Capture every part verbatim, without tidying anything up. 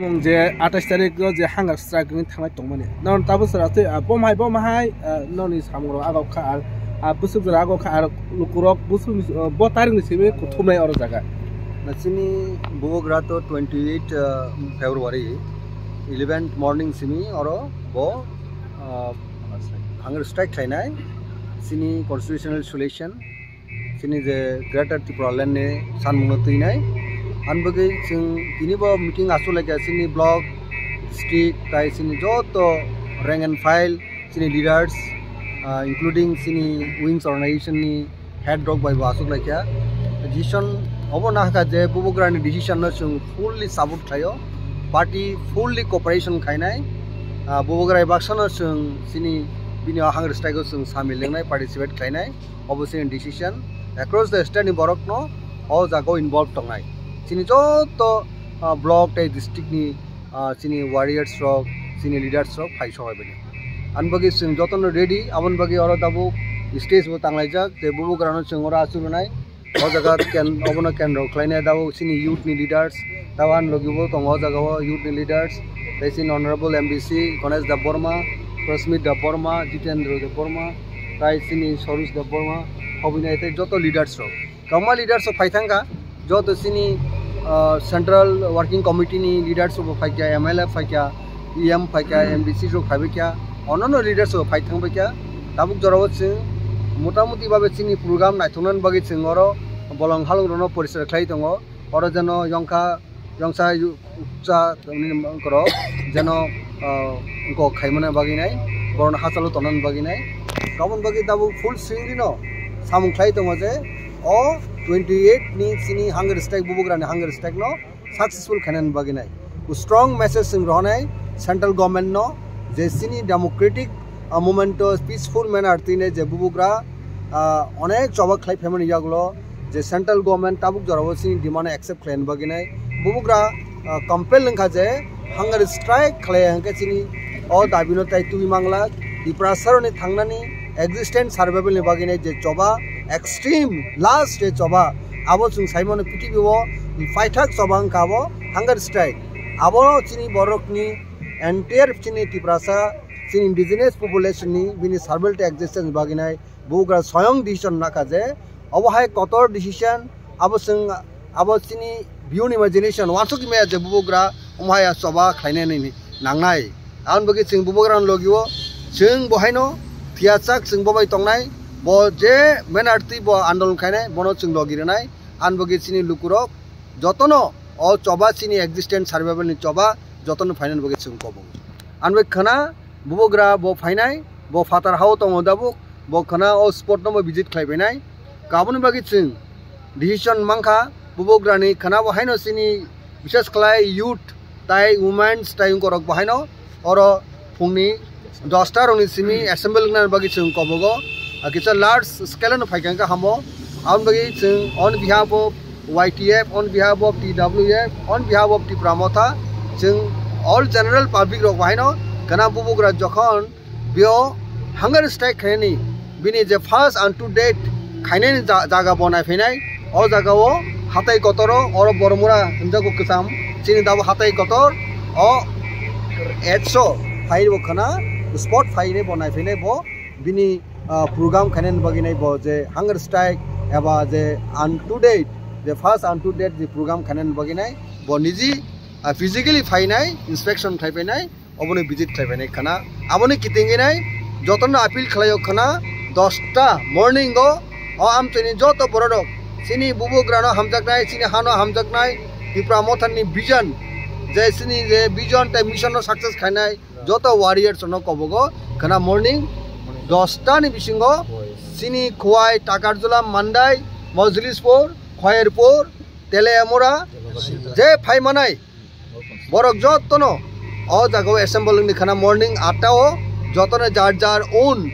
Mung je atais tarik o je hunger strike wngwi thanglai tongmani. Non tabuk sara twi, ah, bomhai, bomhai, ah, noni samung rok agok kha, ar, ah, bwswk jora agok kha, ar lukurok bwswk ni, ah, bo tarik ni simi kuthumnai oro jaga. Na chini Bubagra to twenty eight, ah, February, eleventh morning simi oro bo, ah, hunger strike khlainai. Chini constitutional solution, chini je Greater Tipraland ni sanmung no twinai. Ani bagwi chwng tini bo meeting aswk laikha chini block, district, tai chini joto rank and file, chini leaders, ah, including chini wings organization ni head rok bai bo aswk laikha. Decision obo nahakha je Bubagra ni decision no chwng fully support khlaio, party fully cooperation khainai. Ah, Bubagra baksa no chwng chini bini o hunger strike o chwng samil wngnai, participate khlainai. Obo chini decision. Across the state ni borok no o jaga o involve tongnai. Chini joto, ah, block tei district ni, ah, chini warriors rok, chini leaders rok phai sobai bini. Ani bagwi chwng joto no ready, aboni bagwi oro tabuk stage bo tanglaijak, je Bubagra no chwng oro achuk rwnai. O jaga ken-, obono kendro khlainai tabuk chini youth ni leaders, tabuk ani logi bo tongo o jaga o youth ni leaders, tei chini honorable M D C Ganesh Debbarma, Prasmit Debbarma, Jitendra Debbarma, tai chini Saruj Debbarma, hobinai tei joto leaders rok. Kwbangma leaders rok phai thangkha, joto chini, ah, Central Working Committee ni leaders rok bo phaikha, M L A phaikha, E M phaikha, M D C rok phaibaikha, onno leaders rok phai thangbaikha. Tabuk jorao chwng motamuti babe chini program naithoknani bagwi chwng oro bolong halong rokno poriskar khlai tongo. Oro jeno yongkha, yongsa yu-, uksa, nini mangkoro, jeno, ah, kok khaimani bagwi nai, borokno hachalo tongnani bagwi nai. Aboni bagwi tabuk full swing rino samung khlai tongo je o twenty eight ni chini hunger strike, Bubagrani hunger strike no successful khainani bagwi nai. Strong message chwng rohonai central government no je chini democratic, ah, movement o peaceful manner twi nai je Bubagra, ah, onek choba khlai phaimani yagulo je central government tabuk jorao chini demand accept khlaina bagwi nai. Bubagra, ah, compel wngkha je hunger strike khlai hwnkhe chini o dabi no tai twi mangla. Tiprasa rokni thangnani existence survival ni bagwi nai je choba extreme last je choba abo chwng saimano P T B o paithak choba wngkha abo hunger strike. Abo chini borokni entire chini Tiprasa chini indigenous population ni bini survival tei existence bagwi nai Bubagra soyong decision nakha je obo hai kotor decision abo chwng abo chini beyond imagination wansuk maya je Bubagra omo hai choba khlainani nangnai. Aboni bagwi chwng Bubagra ni logi o chwng bo haino thiyachak chwng bo bai tongnai, bo je manner twi bo andolon khainai bono chwng logi rwnai. Aboni bagwi chini lukurok jotono o choba chini existence survival ni choba jotono phainani bagwi chwng kobong. Aboni bagwi khwna Bubagra bo phainai, bo phatar hao tongo tabuk, bo khwna o spot no bo visit khlai phainai. Kaboni bagwi chwng decision mankha, Bubagrani khwna bo haino chini bises khlai youth tai women's tai wngkorok bo haino oro phungni dosta rokni simi assemble wngnani bagwi chwng kobogo, ah, kisa large scale no phaikha hwnkhe hamo. Aboni bagwi chwng on behalf of Y T F, on behalf of T W F, on behalf of Tipra Motha, chwng all general public rok bo haino khwna Bubagra jokhon bio hunger strike khainani, bini je first unto death khainani ja-, jaga bo naiphainai, o jaga o hatai kotor o, oro Boromura hinjago kwcham, chini dabo hatai kotor o etso phai bo khwna spot phainai bo naiphainai bo bini, ah, program khainani bagwi nai bo je hunger strike eba je unto death, je first unto death je program khainani bagwi nai bo niji, ah, physically phainai, inspection khlai phainai, oboni visit khlai phainai khwna. Aboni kitingwi nai jotono appeal khlaio khwna, dosta morning o, o amchaini joto borok rok, chini Bubagrano hamjaknai, chini hano hamjaknai, Tipra Mothani vision, je chini je vision tei mission no success khainai joto warriors no kobogo khwna morning dosta ni bisingo chini Khowai, Takarjula, Mandai, Mojlispur, Khoyerpur, Teliamura je phaimanai borok jotono o jaga o assemble wngni khwna morning atta o jotono jar jar own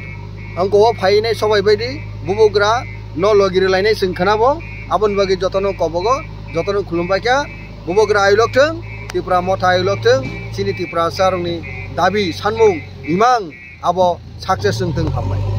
angko o phainai sobai baidi Bubagra no logi rwlainai chwng khwna bo. Aboni bagwi jotono kobogo, jotono khulumbai kha. Bubagra ayulok thwng, Tipra Motha ayulok thwng, chini Tiprasa rokni dabi sanmung imang abo success wng thwng hambai.